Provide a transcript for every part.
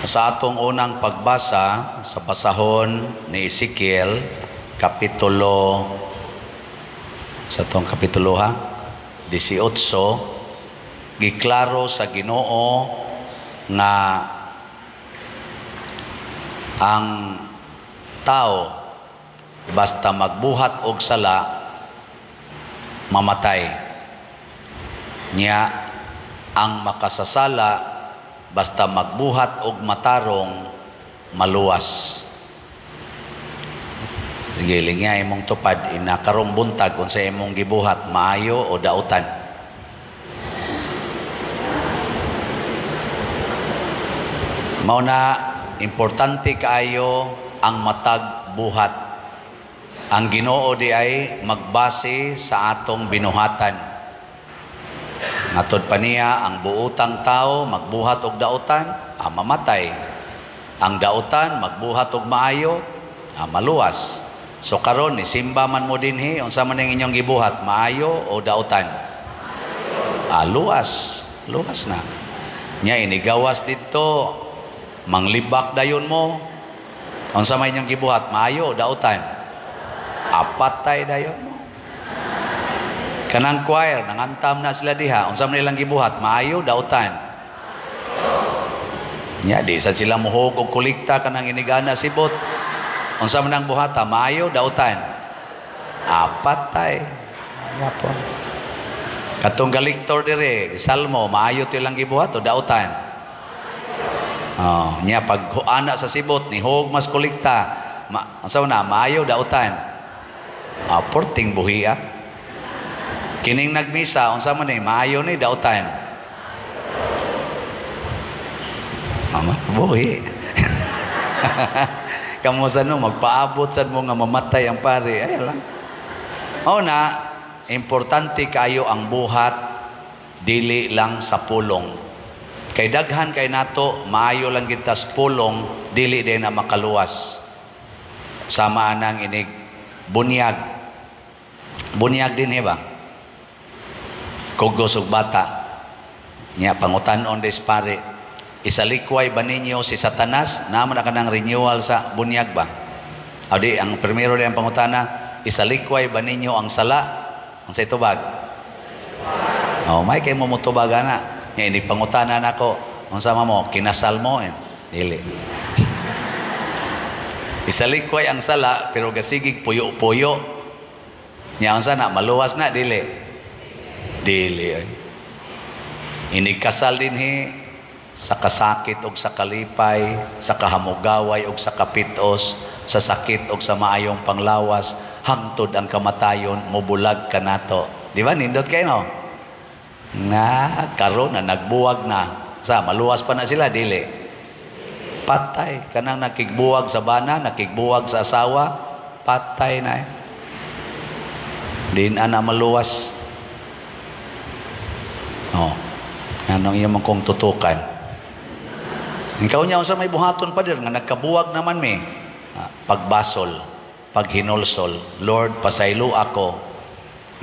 Sa atong unang pagbasa sa basahon ni Ezekiel, kapitulo, sa atong kapitulo ha, 18, giklaro sa Ginoo nga ang tao basta magbuhat og sala, mamatay. Nya ang makasasala basta magbuhat og matarong, maluwas. Sige, lingya imong tupad ina karong buntag, unsa imong gibuhat, maayo o dautan? Mao na importante kaayo ang matag buhat. Ang Ginoo di ay magbase sa atong binuhatan. Ngatod pa niya, ang buutang tao magbuhat og dautan, mamatay. Ang dautan magbuhat og maayo, maluwas. So karon ni simba man mo dinhi, unsa man ning inyong gibuhat, maayo o dautan? Luwas, luwas na. Nya inigawas didto, manglibak dayon mo. Unsa man inyong gibuhat, maayo o dautan? Patay dayon mo. Kanang choir, nangantam na sila diha, unsa man ilang gibuhat, maayo, dautan? Nya di sad sila muhog og kolekta kanang inigana sibot. Unsa man ang buhata, maayo, dautan? Patay. Yapon. Katong galiktor dire, salmo, maayo to ilang gibuhat o dautan? Oh, nya pag ana sa sibot ni hog mas kolekta, unsa man na, maayo, dautan? Porting buhi ah. Kining nagmisa, unsa man ni, maayo ni dautan? Mama, buhi. Kamo sa no, magpaabot sad mo nga mamatay ang pare. Ay lang. Mao na, importante kayo ang buhat, dili lang sa pulong. Kay daghan kay nato, maayo lang kita sa pulong, dili din na makaluwas. Sama anang inig bunyag. Bunyag din ba? Kugos og bata. Nya pangutan-on des pare. Isalikway ba ninyo si Satanas? Naman na kanang renewal sa bunyag ba? O di, ang primero di ang pangutana, isalikway ba ninyo ang sala? Ang sa itubag? Oh, may kay mo mutubag ana. Nya ini pangutana nako, unsa man mo kinasal mo? Eh, dili. Isalikway ang sala pero gasigig puyo-puyo. Nya unsa na, maluwas na dili? Dili ay. Inikasal dinhi sa kasakit og sa kalipay, sa kahamugaway og sa kapitos, sa sakit og sa maayong panglawas, hangtod ang kamatayon mobulag kanato. Di ba nindot kay no? Nga karon na nagbuwag na, sa maluwas pa na sila dili? Patay kanang nakigbuwag sa bana, nakigbuwag sa asawa, patay na eh. Di na na maluwas. Oh. Anong iyong kong tutukan? Ikaw niya unsa may buhaton, pader, nga nagkabuwag naman mi. Pagbasol, paghinulsol, Lord, pasaylo ako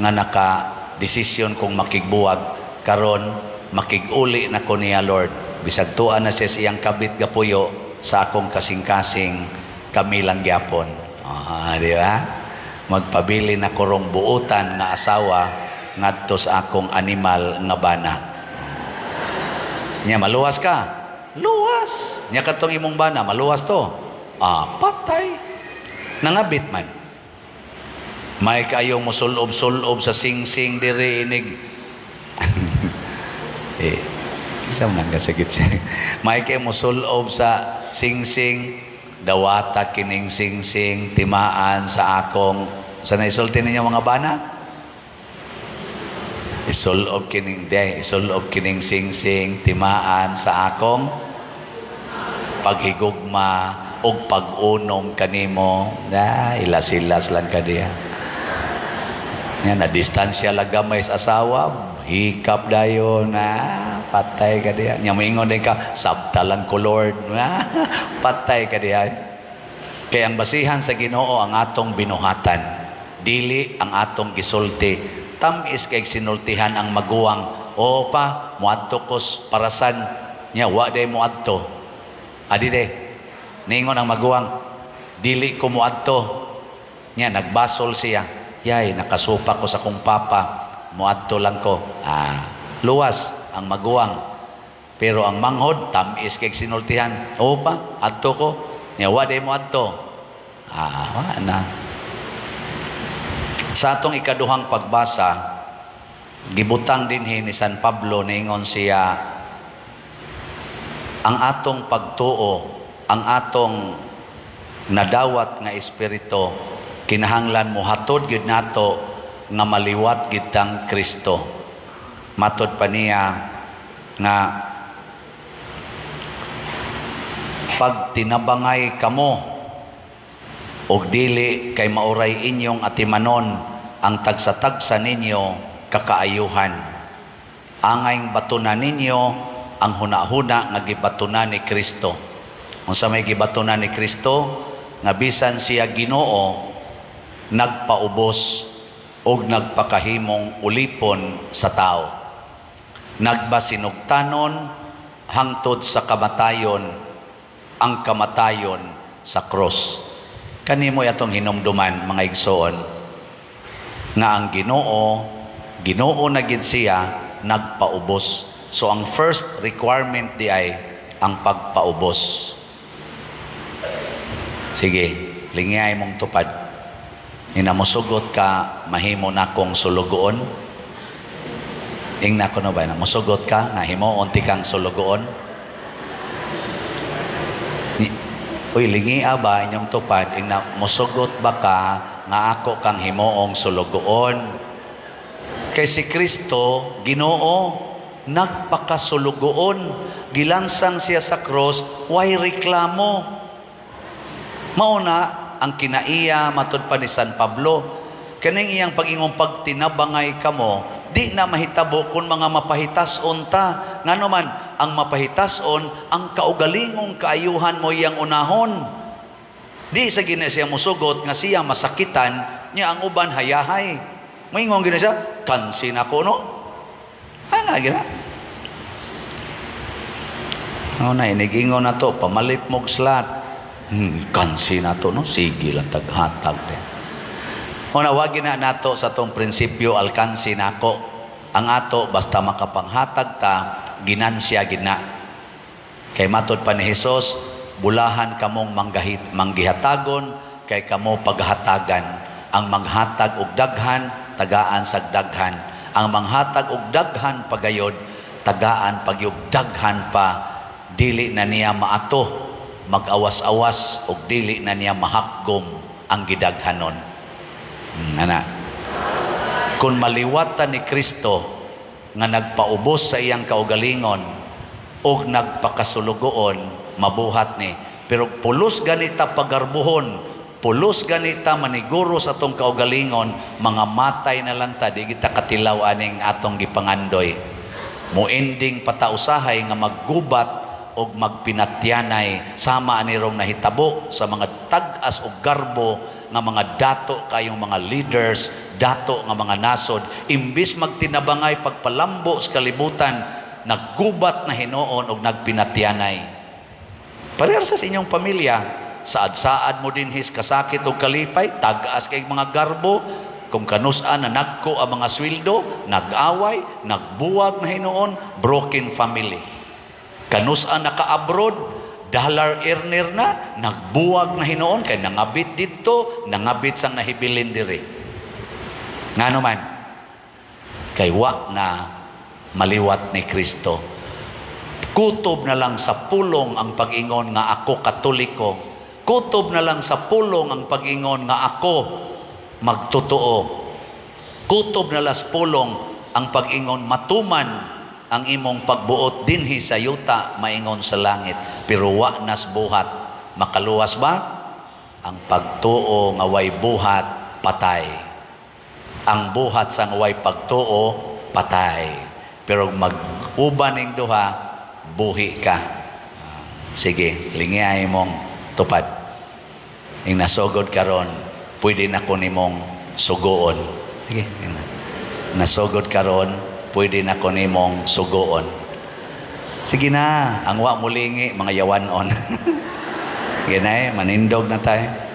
nga naka desisyon kong makigbuwag, karon makiguli na ko niya, Lord. Bisag tuan na siya sa iyang kabit gapuyo sa akong kasing-kasing, kami lang gyapon. Di ba? Magpabili na korong buutan nga asawa ngadto sa akong animal nga bana. Nya maluwas ka. Luwas. Nya katong imong bana, maluwas to. Patay. Nangabit man. May kayong musulob-sulob sa sing-sing diri inig. Eh, isa man ang kasakit siya. May kay musulob sa sing-sing, dawata kining sing-sing, timaan sa akong, sa naisulti ninyo mga bana? Isulob kining de, isulob kining sing-sing, timaan sa akong paghigugma og pag-unom kanimo. Na ilas-ilas lang ka diya. Nga na distansya lang gamay sa asawa, hikap dayon na patay ka diya. Nya moingon din ka, sabta lang ko, Lord. Na patay ka diya. Kaya ang basihan sa Ginoo ang atong binuhatan, dili ang atong gisulti. Tam-is kay sinultihan ang maguwang. O pa, muadto kos parasan. Nya, wa day muadto. Adi de. Ningon ang maguwang, "Dili ko moadto." Nya nagbasol siya. "Yay, nakasupak ko sa kong papa. Moadto lang ko." Ah, luwas ang maguwang. Pero ang manghod, tamis kay sinultihan. "Oo pa, adto ko." Nya wa day mo adto. Ah, wa na. Sa atong ikaduhang pagbasa, gibutang dinhi ni San Pablo, niingon siya, ang atong pagtuo, ang atong nadawat nga espiritu, kinahanglan mohatod gyud nato nga maliwat gid tang Kristo. Matod pa niya nga pagtinabangay kamo og dili kay mauray inyong atimanon ang tagsa-tagsa ninyo kakaayuhan. Angayng batuna ninyo ang hunahuna nga gibatuna ni Kristo. Unsa may gibatuna ni Kristo? Nga bisan siya Ginoo, nagpaubos og nagpakahimong ulipon sa tao. Nagbasinugtanon hangtod sa kamatayon, ang kamatayon sa cross. Kanimo atong hinumduman, mga igsoon, nga ang Ginoo, Ginoo na gid siya, nagpaubos. So ang first requirement di ay ang pagpaubos. Sige, lingiyay mong tupad. Ina, musugot ka mahimo na kong sulugoon? Ingna ko no ba, na musugot ka nga himuon ti kang sulugoon? Uy, lingia ba inyong tupad? Ingna, musugot ba ka nga ako kang himuong sulugoon? Kay si Kristo, Ginoo, nagpakasulugoon. Gilansang siya sa cross, way reklamo. Mauna ang kinaiya, matud pa ni San Pablo, kaning iyang pag-ingong pagtinabangay kamo, di na mahitabo kung mga mapahitason ta. Ngano man ang mapahitason, ang kaugalingong kaayuhan mo iyang unahon. Di sa gina siya musugot nga siya masakitan niya, ang uban hayahay. Moingon gina siya, "Kansin ako no." Ana gina. Mao na inigingon na to, "Pamalit mog slot." "Kansin na to no, sige lang taghatag din." Mao na wag na nato sa tong prinsipyo alkansi nako. Ang ato basta makapanghatag ta, ginansya gina. Kay matod pa ni Hesus, bulahan kamong manggahit, manggihatagon kay kamo paghatagan. Ang manghatag og daghan, tagaan sag daghan. Ang manghatag og daghan pagayod, tagaan pagyog daghan pa, dili na niya maato, mag-awas-awas og dili na niya mahakgom ang gidaghanon. Ana. Kung maliwatan ni Kristo nga nagpaubos sa iyang kaugalingon og nagpakasulugoon, mabuhat ni. Pero pulos ganita pagarbuhon, pulos ganita maniguro sa atong kaugalingon, mga matay na lang ta, di kita katilaw aning atong gipangandoy. Moending patausahay nga maggubat og magpinatyanay sama anirong nahitabo sa mga tag-as og garbo nga mga dato kayong mga leaders, dato nga mga nasod, imbis magtinabangay pagpalambo sa kalibutan, naggubat na hinuon og nagpinatyanay. Parehas sa inyong pamilya, saad-saad mo dinhis kasakit og kalipay, tag-as kay mga garbo, kung kanusan na nagko ang mga sweldo, nag-away, nagbuwag na hinuon, broken family. Kanusan naka-abroad, dollar earner na, nagbuwag na hinuon, kay nangabit dito, nangabit sang nahibilin diri. Ngano man? Kay wa na maliwat ni Kristo. Kutob na lang sa pulong ang pag-ingon nga ako Katoliko. Kutob na lang sa pulong ang pag-ingon nga ako magtotoo. Kutob na las pulong ang pag-ingon matuman ang imong pagbuot dinhi sa yuta maingon sa langit, pero wa nas buhat. Makaluwas ba ang pagtuo nga way buhat? Patay. Ang buhat sang way pagtuo, patay, pero mag-uban ning duha, buhi ka. Sige, lingiyay mong tupad. Ing nasugod karon, pwede na ko nimong sugoon. Sige, ing nasugod karon, pwede na ko nimong sugoon. Sige na, ang wa mulingi, mga yawanon. Sige na eh, manindog na tayo.